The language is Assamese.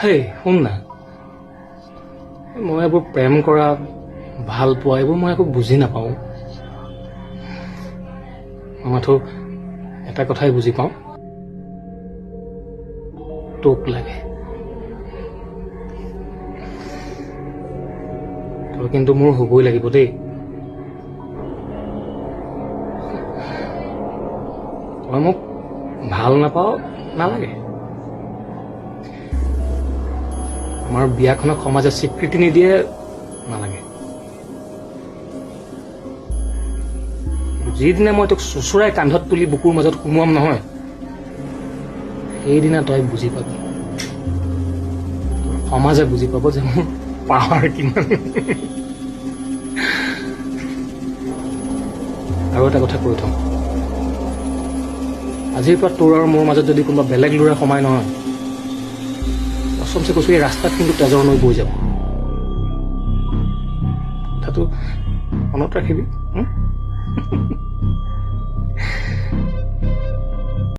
হেই শুন না, মই এইবোৰ প্ৰেম কৰা, ভাল পোৱা এইবোৰ মই একো বুজি নাপাওঁ। মই মাথো এটা কথাই বুজি পাওঁ, তোক লাগে। তই কিন্তু মোৰ হ'বই লাগিব দেই। তই মোক ভাল নাপাওঁ নালাগে, আমাৰ বিয়াখনক সমাজে স্বীকৃতি নিদিয়ে নালাগে। যিদিনা মই তোক চোঁচৰাই কান্ধত তুলি বুকুৰ মাজত সোমোৱাম নহয়, সেইদিনা তই বুজি পাবি, সমাজে বুজি পাব যে মোৰ পাৱাৰ কিমান। আৰু এটা কথা কৈ থওঁ, আজিৰ পৰা তোৰ আৰু মোৰ মাজত যদি কোনোবা বেলেগ ল'ৰা সোমাই নহয়, কচমছে কৈছো, এই ৰাস্তাত কিন্তু তেজৰ নৈ বৈ যাব। কথাটো মনত ৰাখিবি।